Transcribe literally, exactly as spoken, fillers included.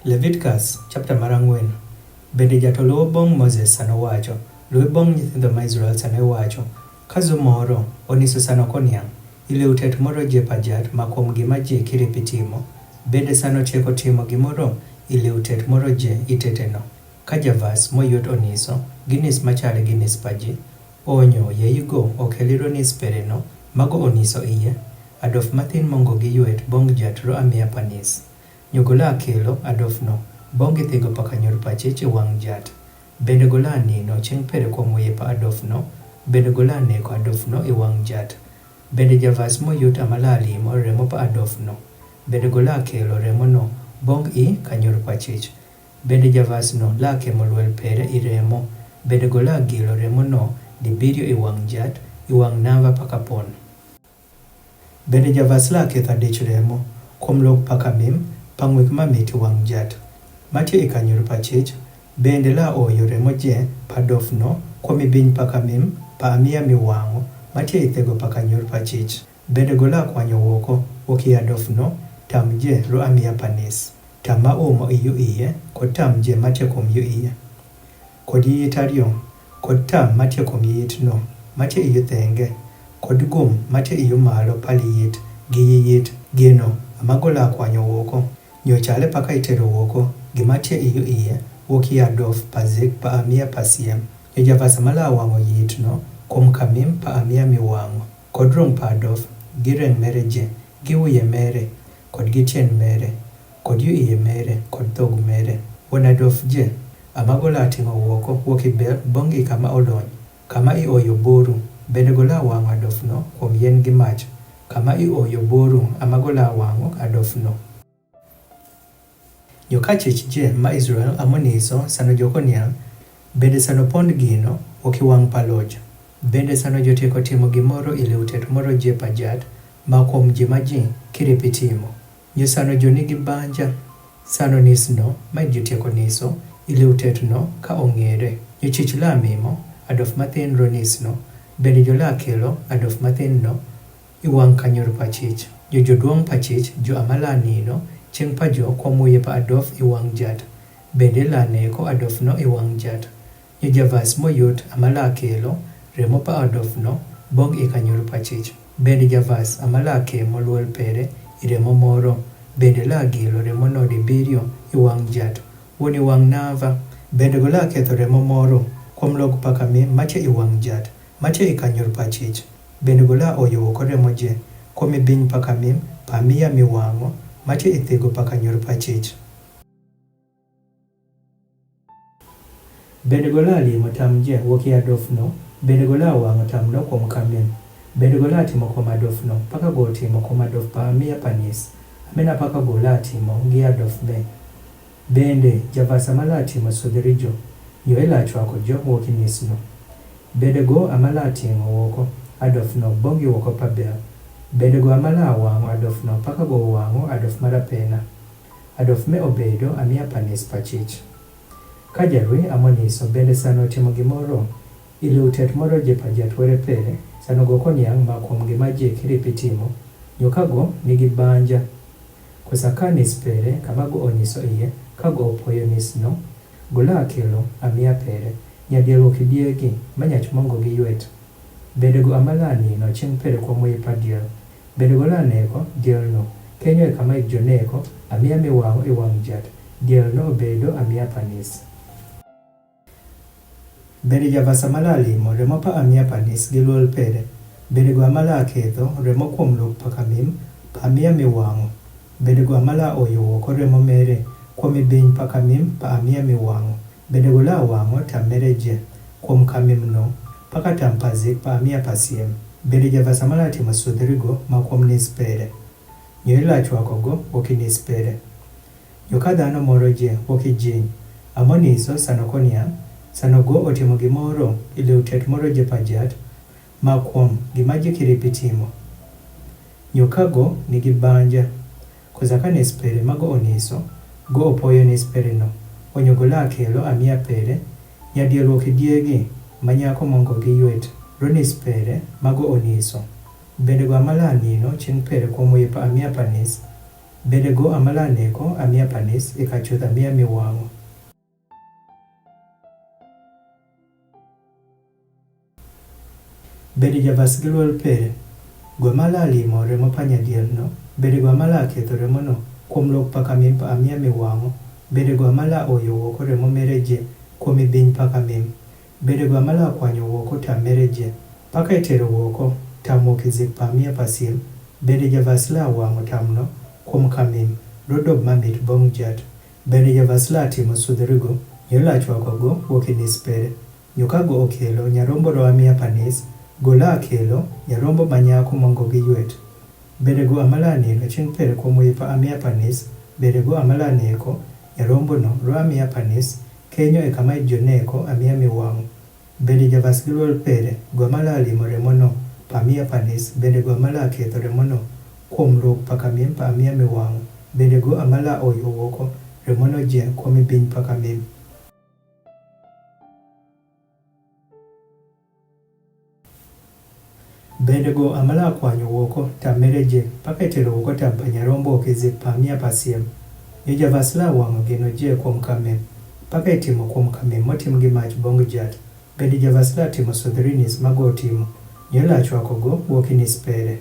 Leviticus chapter mar ang'wen. Bende jatolú obong Moses sano wacho, luwe bong nyithindo ma Israel sano iwacho, ka zumoro oniso sano koniang', iliu tet moro je pajat ma kuom gima ji kiripi timo, bende sano tieko timo gimoro iliu tet moro je iteteno. Ka javas moyot oniso, ginis machal ginis paji, onyo yeigo okeli ronis pereno, mago oniso iye, adof mathin mongo gi ywet bong jat ro amia panis. Nyogo la kelo adofno, bong gi thigo paka nyor pachich i wang jat. Bende gola nino cheng pere kuom wiye pa adofno, bende gola neko adofno i wang jat. Bende javas moyot amala limo remo pa adofno. Bende gola kelo remono, bong i ka nyor pachich. Bende javasno la kemo lwel pere i remo, bende gola gilo remono dibiriyo i wang jat, i wang nava paka pon. Bende javas la ketho adich remo, kuom lok paka mim, pa ng'wek mamit i wang jat. Matie i ka nyor pachich, bende la oyo remo je pa dofno, kuom ibiny paka mim, pa amia miwang'o, matie i thego paka nyor pachich. Bende gola kwanyo woko, woki adofno, tam je ro amia panis. Tam ma umo iyu iye, kod tam je matie kuom yu iye. Kod yiyit ariyo, kod tam matie kuom yiyitno, matie iyu thenge, kod gum matie iyu malo pal yiyit, gi yiyit, gino, amago la kwanyo woko. Nyo chale paka itero woko, gima tie iyu iye, woki adof, pa zik, pa amia, pa siem. Nyo javas amala wang'o yiyitno, kuom kamim, pa amia miwang'o. Kod rong pa adof, gi reng mere je, gi wiye mere, kod gi tien mere, kod yu iye mere, kod thog mere. Wuon adof je, amago la ting'o woko, woki bel, bong i kama olony, kama i oyo boru, bende gola wang'o adofno, kuom yien gi mach, kama i oyo boru, amago la wang'o adofno. Nyo ka chich je ma Israel amoniso sano joko niang', bende sano pon gino, woki wang' pa loj. Bende sano jotieko timo gimoro iliu tet moro je pajat, ma kuom ji ma ji kiripi timo. Nyo sano jo nigi banja, sano nisno, ma jotieko niso, iliu tetno, ka ong'ere. Nyo chich la mimo, adof mathin ro nisno, bende jo la kelo, adof mathin no, i wang' ka nyor pachich. Jo joduong' pachich, jo amala nino, cheng pa jo kuom wiye pa adof i wang' jat. Bende la neko adofno i wang' jat. Nyo javas moyot amala kelo, remo pa adofno, bong i ka nyor pachich. Bende javas amala kemo lwel pere, i remo moro. Bende la gilo remono dibiriyo, i wang' jat. Wuon i wang' nava. Bende gola ketho remo moro, kuom log paka mim matie i wang' jat. Matie i ka nyor pachich. Bende gola oyo woko remo je, kuom ibiny paka mim, pa amia miwang'o, matie i thigo paka nyor pachich. Bende gola limo tam je, woki adofno, bende gola wang'o tamno kuom kamim. Bende gola timo kuom adofno, paka go timo kuom adof pa amia panis. Amena paka gola timo, gi adof me. Bende, javas amala timo sodhiri jo, nyo ila chwako jo woki nisno. Bende go amala ting'o woko, adofno bong i woko pa bel. Bende go amala wang'o adofno paka go wang'o adof mar apena. Adof me obedo amia panis pachich. Ka jarwi amoniso bende sano timo gimoro, iliu tet moro je pajat were pere, sano go koniang' ma kuom gima ji kiripi timo, nyo ka go nigi banja. Kosa ka nis pere, kama go oniso iye, ka go opoyo nisno, gola kelo amia pere, nyadiel woki diegi, ma nyach mongo gi ywet. Bende go amala nino cheng pere kuom wiye pa diel. Bende gola neko dielno, kenyo e kama ik jo neko, amia miwang'o i wang' jat. Dielno obedo amia panis. Bende javas amala limo remo pa amia panis gi lwel pere. Bende go amala ketho remo kuom lok paka mim, pa amia miwang'o. Bende go amala oyo woko remo mere, kuom ibiny paka mim, pa amia miwang'o. Bende gola wang'o tam mere je, kuom kamimno, paka tam pa zik pa amia pa siem. Bende javas amala timo sodhiri go ma kuom nis pere. Nyo ila chwako go woki nis pere. Nyo ka dhano moro je, woki jiny, amoniso sano koniang', sano go otimo gimoro, iliu tet moro je pajat, ma kuom gima ji kiripi timo. Nyo ka go nigi banja. Kosa ka nis pere mago oniso, go opoyo nis pereno, onyo gola kelo amia pere, nyadiel woki diegi, ma nyako mongo gi ywet, ro nis pere, mago oniso. Bende go amala nino cheng pere kuom wiye pa amia panis. Bende go amala neko amia panis ikachuth amia miwang'o. Bende ja vas gi lwel pere, go amala limo remo pa nyadiel no, bende go amala ketho remo no kuom lok pa kamim pa amia miwang'o, bende go amala oyo woko remo mere je kuom ibiny pa kamim. Bende go amala kwanyo woko tam mere je, paka itero woko tam wok izik pa amia pa siem. Bende ja vas la wang'o tam no kuom kamim, ro dob mamit bong jat. Bende ja vas la timo sudhuri go, nyo la chwako go wok inis pere. Nyo ka go okelo nyarombo ro amia panis, go la kelo nyarombo manyako mongo gi ywet. Bende go amala nino ching pere kuom wipa amia panis, bende go amala neko nyarombo no ro amia panis, kenyo e kama ijo neko amia miwang'o. Bende ja vas gi lwel pere, go amala limo remo no pa amia panis, bende go amala ketho remo no kuom lok pa kamim pa amia miwang'o, bende go amala oyo woko remo no je kuom ibiny pa kamim. Bende go amala kwanyo woko tam mere je, paka itero woko tam pa nyarombo wok izik pa amia pa siem. Nyo ja vas la wang'o gino je kuom kamim, paka itimo kuom kamim motim gi mach bong jat. Bende ja vas la timo sudhuri inis ma go otimo, nyo la chwako go wok inis pere.